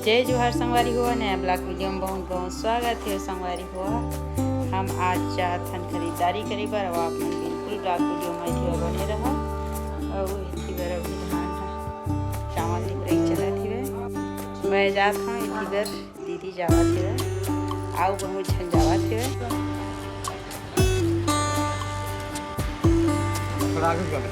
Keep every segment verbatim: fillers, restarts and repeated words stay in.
जय जोहार संगवारी हो, नया vlog video में बहुत बहुत स्वागत हे संगवारी हो। हम आज जात हन खरीदारी करे बर, अउ आप मन बिल्कुल vlog video में एती बने रहा। अउ एती बर अभी धान ह, चावल निकराई चलत हवे। मैं जात हूँ एती बर, दीदी जावत हवे, अउ बहुत झन जावत हवे। थोड़ा आगे कर।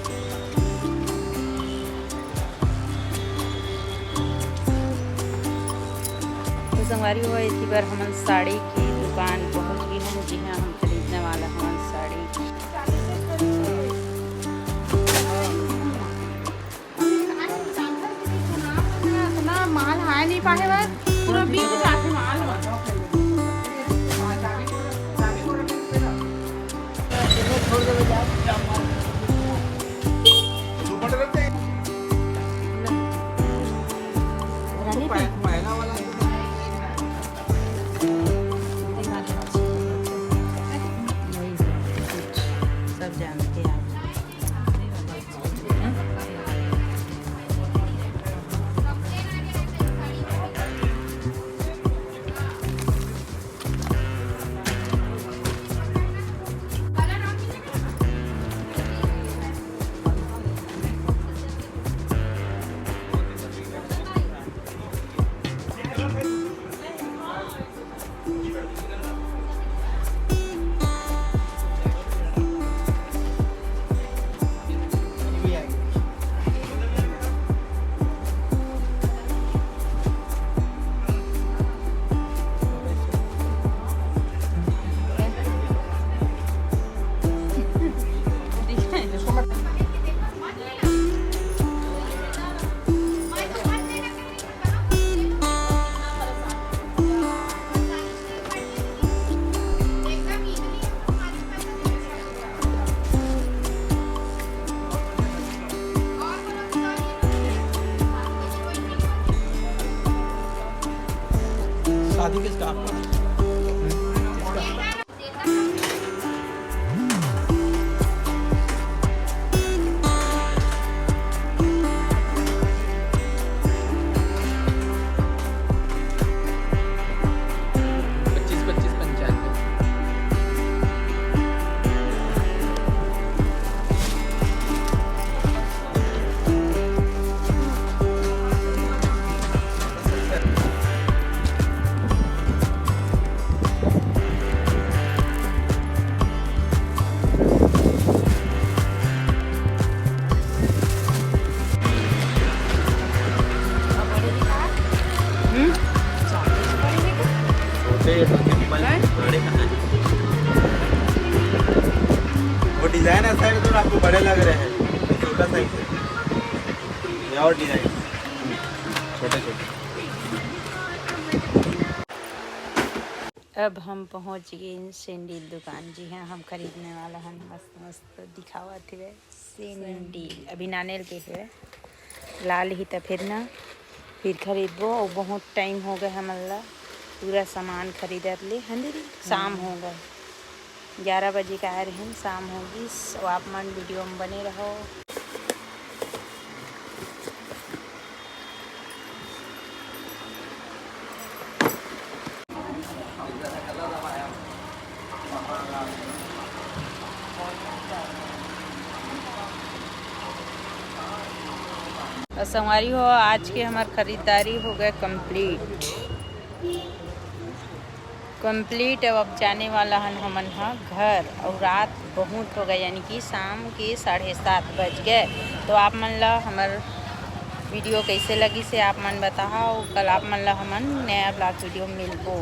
तो संगवारी हो, एती बर हमन साड़ी के दुकान पहुंच गे हन, जिहां हम खरीदने वाला हमन साड़ी। इतना माल आए नहीं पाए बस, पूरा बिक जाथे माल मन। सब जानते हैं आप। शादी किसका आपका? पच्चीस पच्चीस पंचानवे। हम्म? छोटे, बड़े कहाँ हैं? वो डिजाइन ऐसा है तो आपको बड़े लग रहे हैं, छोटा साइज है। ये और डिजाइन छोटे छोटे। अब हम पहुंच गए सैंडल दुकान, जिहां हम खरीदने वाला हन मस्त मस्त दिखावत हवे सैंडल। अभी नानेल के हवे, लाल ही त फिर ना, फिर खरीदबो। अउ बहुत टाइम हो गए हमन ला पूरा सामान खरीदत ले, हंदरी शाम हो गए, ग्यारह बजे के आए रहेन, शाम हो गिस। अउ आप मन वीडियो में बने रहो। और संगवारी हो, आज के हमार खरीदारी हो गए complete। Complete। अब, अब जाने वाला हन हमन ह घर, अउ रात बहुत हो गए, यानी कि शाम के साढ़े सात बज गए। तो आप मन ला हमर वीडियो कैसे लगिस हे आप मन बताहा, अउ कल आप मन ला हमन नया vlog वीडियो में मिलबो।